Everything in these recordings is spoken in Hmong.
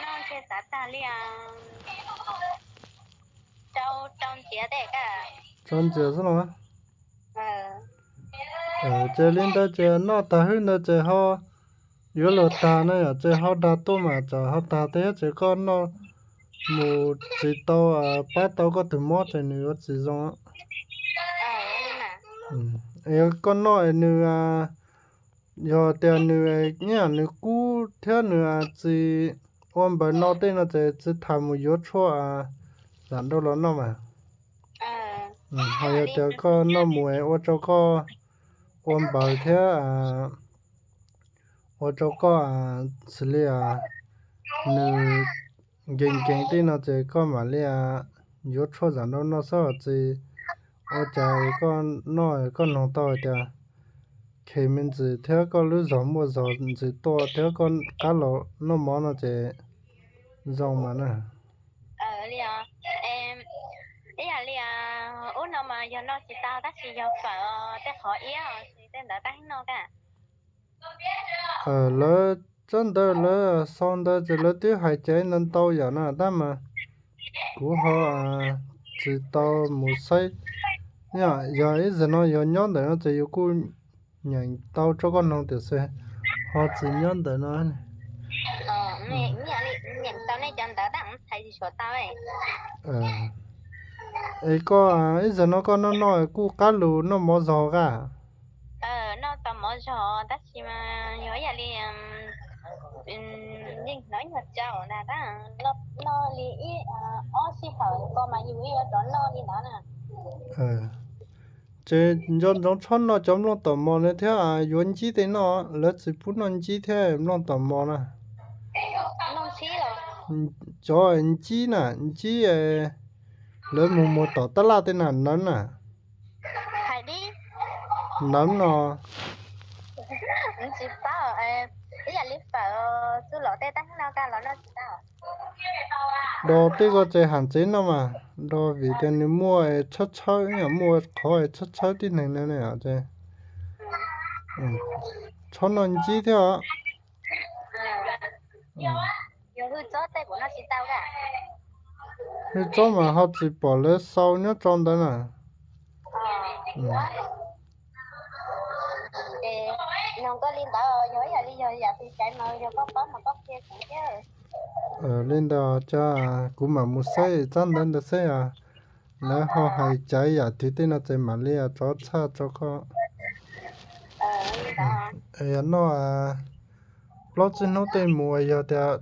Noj ntshe xav tag li rau, rau ntxiav tej. Rau ntxiav xwb los? Ces li ntawd ces noj tag hwj ntawd ces ho yuav luag tag na yom, ces ho dag tuaj mas tsam ho tag thiab ces koj noj mus tsis tau, pab tau koj tus mob ces nws yuav tsis zoo. Yog koj noj es nws, yog tias nws, nws kub thiab nws tsis ua npaws no tej no ces tsis tas mus yuav tshuaj zam nrauj los noj mas. Ho yog tias koj noj mus es ua rau koj ua npaws thiab ua rau koj xws li nws nkees nkees tej no ces koj mam li yuav tshuaj zam nrauj noj xwb os. Tsis ua cas, koj noj koj noog tau hais tias khem me ntsis thiab koj lub zog muaj zog ntsis tuaj thiab koj qab los noj mov no ces zoo mas na. Ib yam li ub no mas yog noj tsis tau tab sis yog fawm tej qhov iab tej ntawd tab noj. Lawv tsob ntawd lawv sau ntawd ces lawv twb hais caiv ntau ntau yam na tab mas kuv ho tsis tau mus saib. Yog ib zaug no yog nyob ntawm no ces yus kuj nyeem tau rau koj noog tiam sis ho tsis nyob ntawm no. Es koj ib zaug no koj noj noj kuj qab lus noj mov zog qa? Noj tau mov zog tab sis mas yog ib yam li yeej hnov nyuag tsau ntag, noj li ib ob sij hawm ko mas yus yeej yuav rov noj li ntawd na. Ces nco ntsoov tshob noj cov nplooj tom mos na thiab yuav ncib tej noj, lawv tsis pub noj ncib thiab nplooj tom mos na. Cov ncib na, ncib lawv mus muag tom tab laj tej na, nawv na. Nawv no. Do tej ko ces ham tsev noj mas, do vim tias nws muaj tshawb tshawb, muaj qhov tshawb tshawb tib neeg na ces tshob noj ncib thiab os. Hwj tsob mas ho tsis pom lawv sau nyob rau ntawd na. Li ntawd cas kuv mam mus saib tsob ntawd ntawd seb lawv ho hais caiv yam twg tej no ces mam li rov txhaj rau koj. Yog noj plaub tsib hnub tej mus yog tias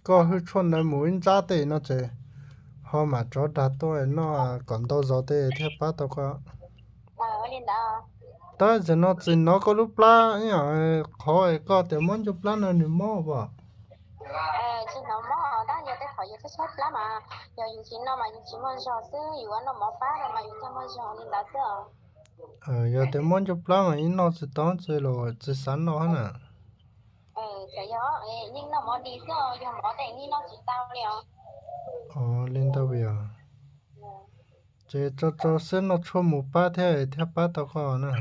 koj hwj tshuaj ntawd mus ib ntsab tej no ces ho mam rov dag tuaj noj kom ntau zog tej thiab pab tau koj. Tab sis no tsis hnov koj lub plab, qhov koj tias mob ncauj plab no nws mob as? Yog tias mob ncauj plab mas ib noj tsis tau tsis los tsis xav noj na. Li ntawd yog ces tso tso siab noj tshuaj mus pab thiab thiaj pab tau koj na.